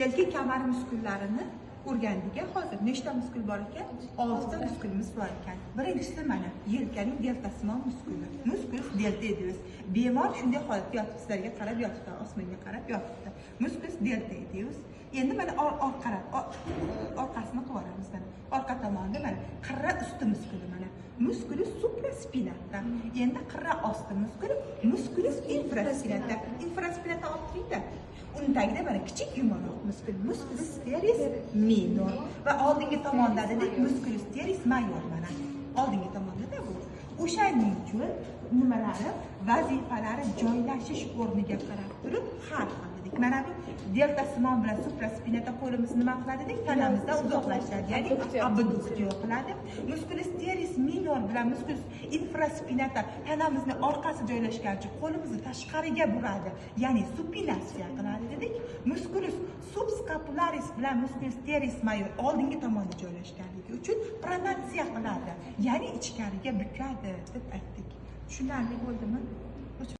Yelka kamar muskullarini o'rgandik. Hozir nechta muskul bor ekan? 6 ta muskulimiz bor ekan. Birinchisi mana yelkaning deltasimon muskuli. Musculus deltoideus. Bemor shunday holatda yotibdi, sizlarga qarab yotibdi, osmonga qarab yotibdi. Musculus deltoideus. Endi mana orqasini qilib yuboramiz mana. Orqa tomonda mana qirra usti muskuli mana. Musculus supraspinata. Endi qirra osti muskuli musculus infraspinata. Infraspinata olib turingda. Uni tagida mana kichik yumaloq muskul musculus teres minor va oldingi tomonda dedik musculus teres mayor mana. Oldingi tomonda bu. O'shaning uchun nimalari, vazifalari joylashish o'rniga qarab turib har xil dedik. Mana bu deltasimon bilan supraspinata qo'limiz nima qiladi dedik? Tanamizdan uzoqlashadi, ya'ni abduksiya qiladi. Musculus teres minor bilan musculus infraspinata tanamizni orqasi joylashgan uchun qo'limizni tashqariga buradi, ya'ni supinatsiya qiladi dedik. Musculus subscapularis bilan musculus teres mayor oldingi tomonda joylashganligi uchun pronatsiya qiladi, ya'ni ichkariga bukadi deb aytdik. Tushunarli bo'ldimi?